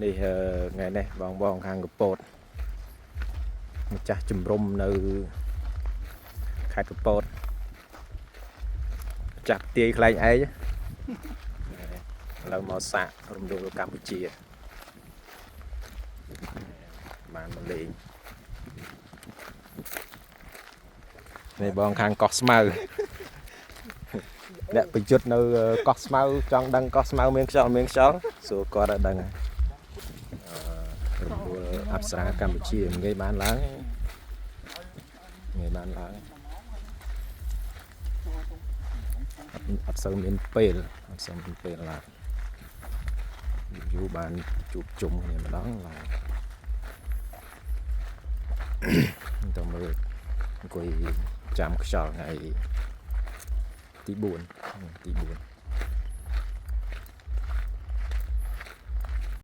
នេះអឺថ្ងៃនេះបងបងខាងកពតម្ចាស់ជំរំនៅខេត្តកពតម្ចាស់ទាយខ្លែងឯងឥឡូវមកសាករំដួលកម្ពុជាបានមកលេងនេះបងខាងកោះស្មៅអ្នកប្រយុទ្ធនៅកោះស្មៅចង់ដឹងកោះស្មៅមានខ្យល់មានខ្យល់សួរគាត់ឲ្យដឹងហើយ រំដួលអប្សរាកម្ពុជាមិនងាយបានឡើងងាយបានឡើងអត់អត់សូវមានពេលអត់សូវមានពេលឡើងយូរបានជួបជុំគ្នាម្ដងឡើងទៅមើលអង្គុយចាំខ្យល់ថ្ងៃទី4ទី4